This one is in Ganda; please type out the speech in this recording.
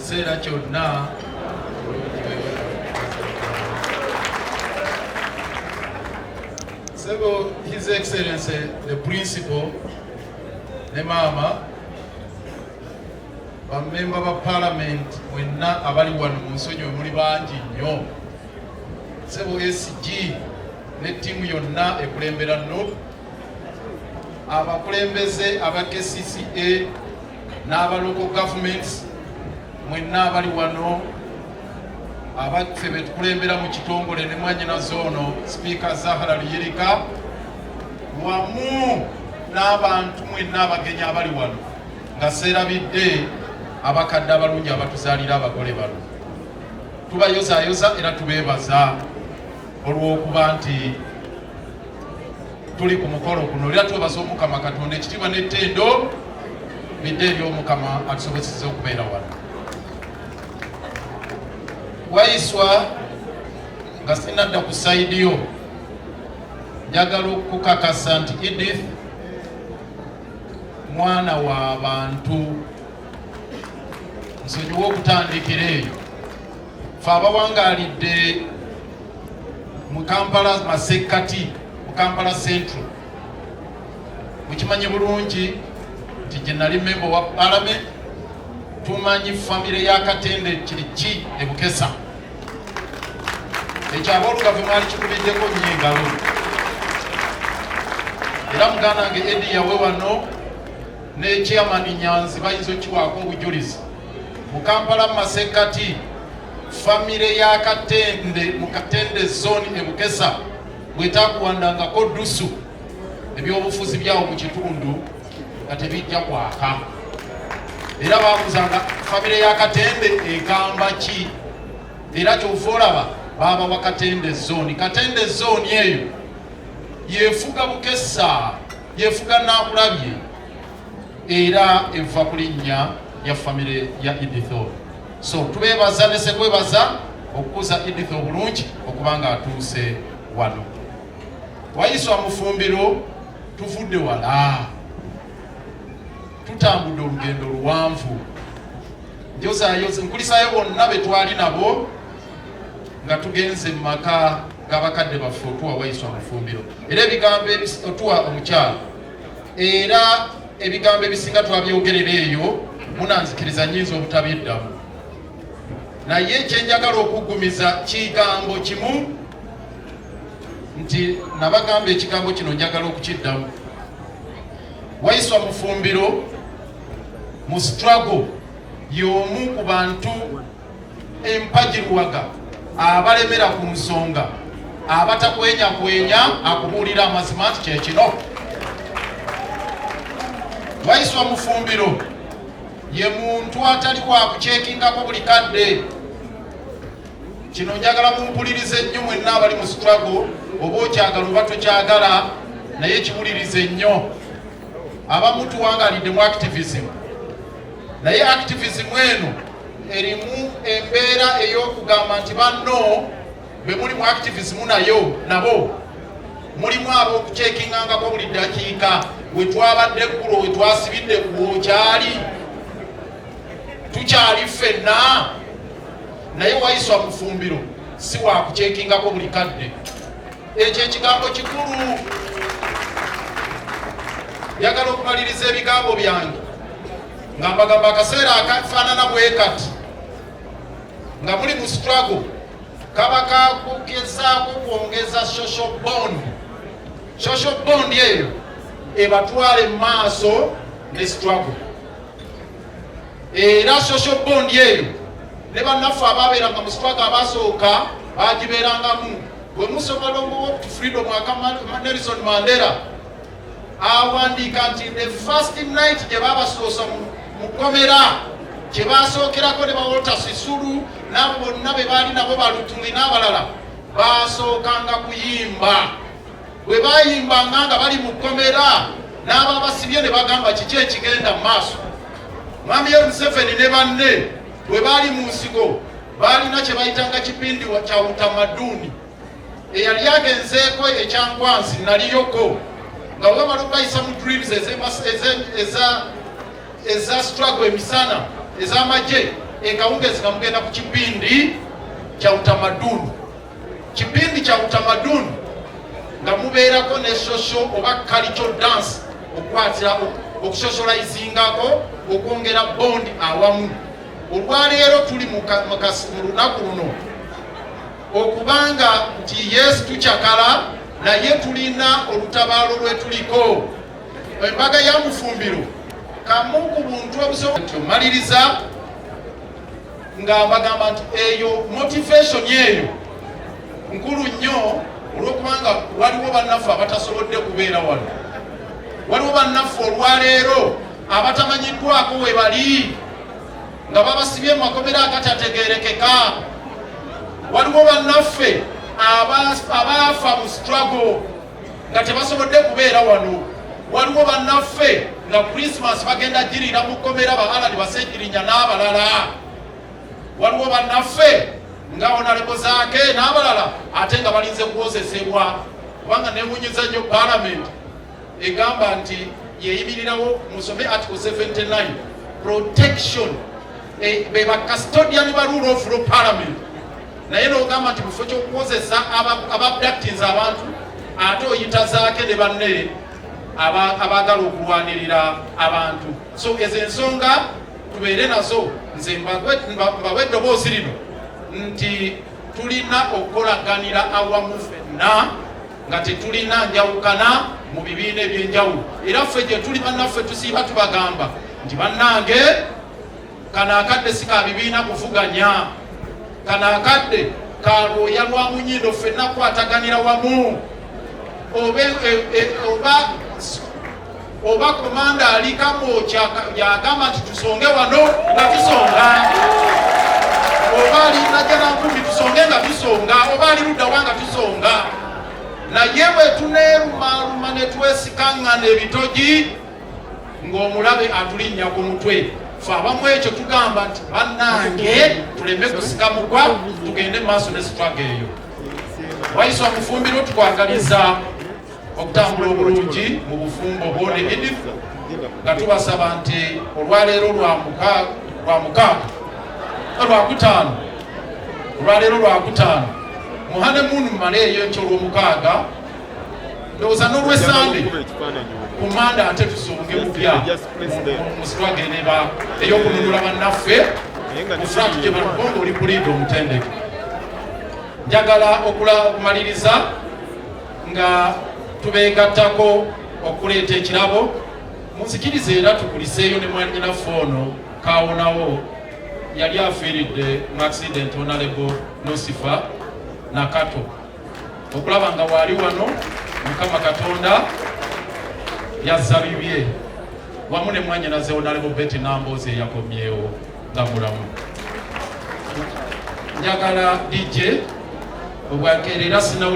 Ekiseera kyonna. Sebo His Excellency the Principal ne maama, bammemba ba Parliament mwenna abali wano mu nsonyiwe, muli bangi nnyo. Sebo SG ne ttiimu yonna ekulembera NUP, abakulembeze aba KCCA n'aba local governments mwenna abali wano, abaffe betukulembera mu kitongole ne mwanyinaze ono Sipiika Zahara Luyirika, wamu n'abantu mwenna abagenyi abali wano, nga seerabidde abakadde abalungi abatuzaalira abagole bano, tubayozaayoza era tubeebaza olw'okuba nti tuli ku mukolo guno. Era twebaza Omukama Katonda, ekitiibwa n'ettendo bidde eri Omukama atusobozeseza okubeera wano. Waiswa, nga sinadda ku side yo, njagala okukakasa nti Edith mwana wa bantu. Nsonyiwe okutandikira eyo. Fe abawangaalidde mu Kampala masekkati, mu Kampala Central, mukimanyi bulungi nti gye nali member wa Parliament, tumanyi famire ya Katende kiri ki ebukesa. Ekyo aboolugave mwali kikubiddeko nnyo engalo. Era muganda wange Edi yawe wano ne Chairman Nyanzi bayinza okiwaako obujulizi. Mu Kampala mu masekkati, famire ya Katende mu Katende Zone ebukesa bwetakuwandangako ddusu, ebyobufuzi byawo mu kitundu nga tebijja kwaka. Era babuzanga famire ya Katende egamba ki? Era kyova olaba babawa Katende Zone. Katende Zone eyo yefuga Bukesa, yefuga Nakulabye, era eva ku linnya lya famire ya Edith. So tubeebaza ne sekwebaza okukuza Edith obulungi okuba nga atuuse wano. Waiswa Mufumbiro, tuvudde wala, tutambudde olugendo luwanvu. Njozayoza nkulisayo bonna be twali nabo nga tugenze mu maka g'abakadde baffe otuwa Waiswa Mufumbiro, era ebigambo otuwa omukyalo, era ebigambo ebisinga twabyogerera eyo. Munanzikiriza, nyinza obutabiddamu, naye ekyenjagala okuggumiza kigambo kimu nti nabagamba ekigambo kino, njagala okukiddamu. Waiswa Mufumbiro mu struggle y'omu ku bantu empagiruwaga abalemera ku nsonga, abatakwenyakwenya, akubuulira amazima nti kyekino. Waiswa Mufumbiro ye muntu atali wakukyekingako buli kadde. Kino njagala mumpulirize nnyo mwenna abali mu struggle, oba okyagala oba tokyagala, naye kiwulirize nnyo. Abamu tuwangalidde mu activism, naye activism eno erimu embeera ey'okugamba nti banno be muli mu activism nayo nabo mulimu ab'okukyekingangako buli ddakiika. We twabadde eggulo, we twasibidde kuwokyali, tukyali ffenna. Naye Waiswa Mufumbiro si wakukyekingako buli kadde. Ekyo ekigambo kikulu. Njagala okumaliriza ebigambo byange nga mbagamba, akaseera akafaanana bwe kati nga muli mu struggle kaba kakugezaako kwongeza social bond. Social bond eyo ebatwala emaaso ne struggle. Era social bond eyo ne bannaffe ababeeranga mu struggle abasooka bagibeerangamu. Bwe musoma Long Walk to Freedom aka Nelson Mandela, awandiika nti the first night gye babasoosa mu kkomera, kye basookerako ne ba Walter Sisulu n'abo bonna be baali nabo, Balutuli n'abalala, basookanga kuyimba. Bwe bayimbanga nga bali mu kkomera, n'ababasibye ne bagamba, "Kiki ekigenda mu maaso?" Mwami Yoweri Museveni ne banne bwe baali mu nsiko, baalina kye bayitanga kipindi kya utamaduni. Eyali agenzeeko ekyankwanzi, naliyoko, nga webamala okubayisa mu drills eza struggle emisana ez'amagye. Ekawungezi nga mugenda ku kipindi kya utamaduni, kipindi kya utamaduni nga mubeerako ne social oba cultural dance, okukwatira okusocializingako, okwongera bond awamu. Olwaleero tuli mu lunaku luno okubanga nti yes, tukyakala, naye tulina olutabaalo lwe tuliko. Embaga ya Mufumbiro kamu ku buntu obusomaliriza nga bagamba nti eyo motivation eyo nkulu nnyo, olwokubanga waliwo bannaffe abatasobodde kubeera wano, waliwo bannaffe olwaleero abatamanyiddwako we bali nga babasibye mu makomera agatategerekeka, waliwo bannaffe abaafa mu struggle nga tebasobodde kubeera wano, waliwo bannaffe nga Christmas bagenda girira mu kkomera, ba Alani Basegirinya n'abalala, waliwo bannaffe nga Honorable Zaake n'abalala ate nga balinze kuwozesebwa. Kubanga newunyiza nnyo Parliament egamba nti yeyimirirawo, musome Article 79, protection, be ba custodian ba rule of law, Parliament, naye nogamba nti mufo kyokuwozesa ababductinze abantu, ate oyita Zaake ne banne abaagala okulwanirira abantu. So ezo ensonga tubeere nazo. Nze mbawe eddoboozi lino nti tulina okukolaganira awamu ffenna nga tetulina njawukana mu bibiina ebyenjawulo. Era ffe gye tuli, bannaffe tusiiba tubagamba nti bannange, kano akadde si ka bibiina kuvuganya, kano akadde kalwoya lwa munyindo, ffenna kukwataganira wamu. Oba oba komanda ali Kamwokya yagamba nti tusonge wano, nga tusonga, oba ali Najjanankumbi tusonge, nga tusonga, oba ali luddawa, nga tusonga. Naye bwe tuneerumaaluma ne twesikaŋŋana ebitogi ng'omulabe atulinnya ku mutwe, fe abamu ekyo tugamba nti bannange, tuleme kusika mugwa, tugende mu maaso ne struggle eyo. Waiswa Mufumbiro, tukwagaliza okutambula obulungi mu bufumbo bwo ne Edith, nga tubasaba nti olwaleero lwa mukaaga, lwakutaano, olwaleero lwakutaano, mu honeymoon mumaleeyo enkyo olwomukaaga, ndowooza n'olwesande ku Mande, ate tusonge bupya mu struggle eneba ey'okununula bannaffe ku front gye balubonga. Oli puliida omutendeke, njagala okumaliriza nga tubeegattako okuleeta ekirabo. Munzikirize era tukuliseeyo ne mwannyinaffe ono kawonawo, yali afiiridde mu accident, Honorable Lucifer Nakato, okulaba nga waali wano. Mukama Katonda yazza bibye wamu ne mwannyinaze Honorable Betty Namboozi eyakomyewo nga mulamu. Njagala DJ obwakeera era sinawuli.